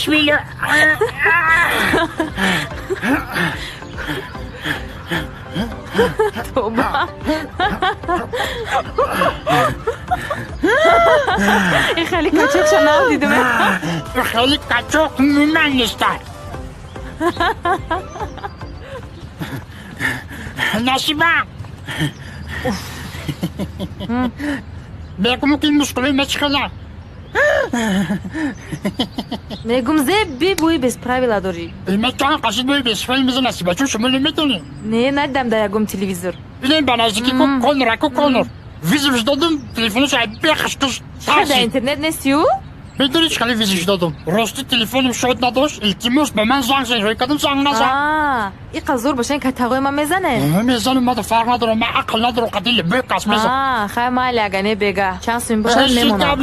Бисмилла. Тоба. И хеле качоқша нав дидум. Хеле качоқ умуман неста. Насиба. Мегуму ки мушкили мечхела. Мегум зе би бӯи без правила дорӣ. Мечан қасид бӯи без правила меза, Насиба, чун шумо наметонӣ. Не, надидам дар ягон телевизор. Илем ба наздики ку Конор, аку Конор. Вызов додум, телефонаш бехашкаш. Дар интернет нестию? Медонӣ, чӣ хеле вызов додум? Рости, телефонам шод надошт, илтимос, ба ман занг зан. Рӯй кардам, занг назад. Иқа зур бошен, катағои ман мезане. Мезанам, мада фарқ надорам, ман ақл надорам, қадили бекас мезан. Хай, майли, ага не бега. Чанд сум бошад, мемонам.